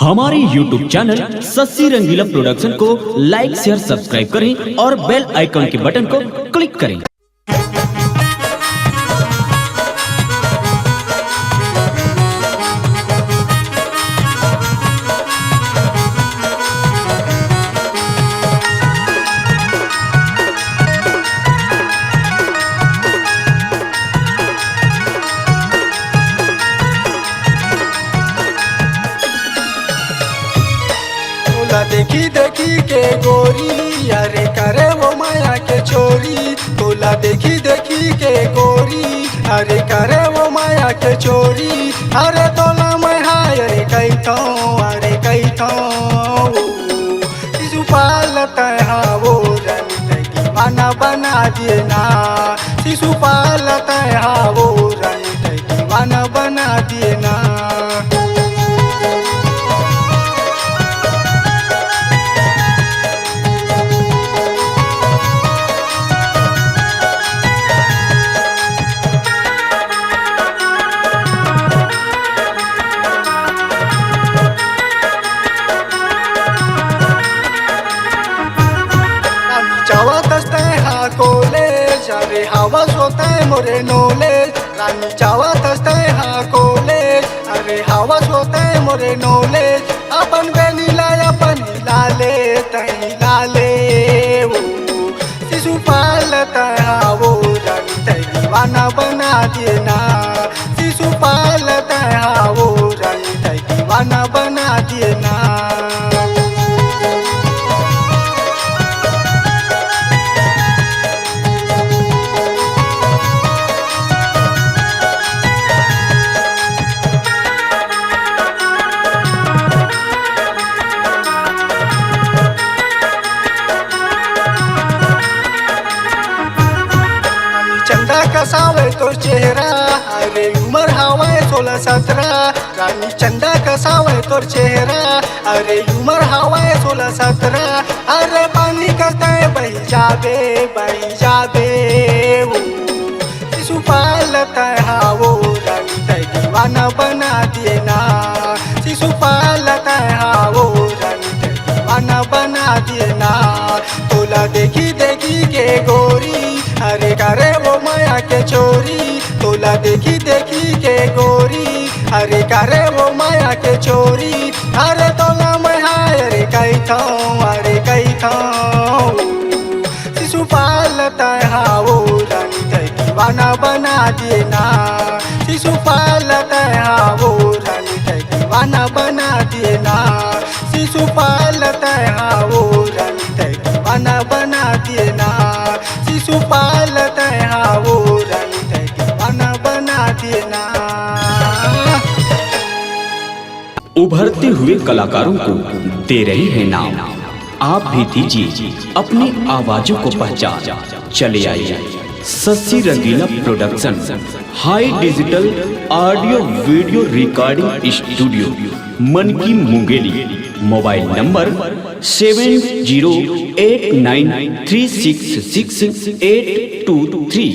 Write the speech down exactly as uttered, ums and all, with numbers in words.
हमारे YouTube channel Shashi Rangila production को लाइक, share, subscribe करें और बेल आइकन के बटन को क्लिक करें। तोला देखी देखी के गोरी, अरे करे वो माया के चोरी। तोला देखी देखी के गोरी, अरे करे वो माया के चोरी। अरे तोला मैं हाय रे कहिथौं, अरे कहिथौं। शिशुपाल तैं हा वो रानी तैं दीवाना बना दिए ना। शिशुपाल तैं हा वो रानी तैं दीवाना बना दिए ना। रानी जावत हस तैं हा कॉलेज, अरे हवस हो तैं मोरे नॉलेज। रानी जावत हस तैं हा कॉलेज, अरे हवस हो तैं मोरे नॉलेज। अपन बेनी ला अपन हिला ले, तैं हिला ले। ओ, शिशुपाल तैं हा वो रानी तैं दीवाना बना दिए ना। शिशुपाल तैं हा वो रानी तैं दीवाना बना दिए ना। रानी चंदा कस हावय तोर चेहरा, अरे उमर हावय सोलह सत्रह। रानी चंदा कस हावय तोर चेहरा, अरे उमर हावय सोलह सत्रह। अरे पानी कस तैं बही जाबे, बही जाबे। ओ, शिशुपाल तैं हा वो रानी तैं दीवाना बना दिए ना। शिशुपाल तैं हा वो रानी तैं दीवाना बना दिए ना। तोला देखी देखी के गोरी, अरे करे वो माया के चोरी। तोला देखी देखी के गोरी, अरे करे वो माया के चोरी। अरे तोला मैं हाय रे कहिथौं, अरे कहिथौं। शिशुपाल तैं हा वो रानी तैं दीवाना बना दिए ना। शिशुपाल तैं हा वो रानी तैं दीवाना बना दिए ना। शिशुपाल तैं हा वो रानी तैं दीवाना बना दिए ना। शिशुपाल तैं हा वो रानी तैं दीवाना बना दिए ना। उभरते हुए कलाकारों को दे रहे हैं नाम। आप भी दीजिए अपनी आवाजों को पहचान। चले आइए Shashi Rangila production, high digital audio video recording studio, Manki Mungeli. Mobile number seven zero eight nine three six six eight two three.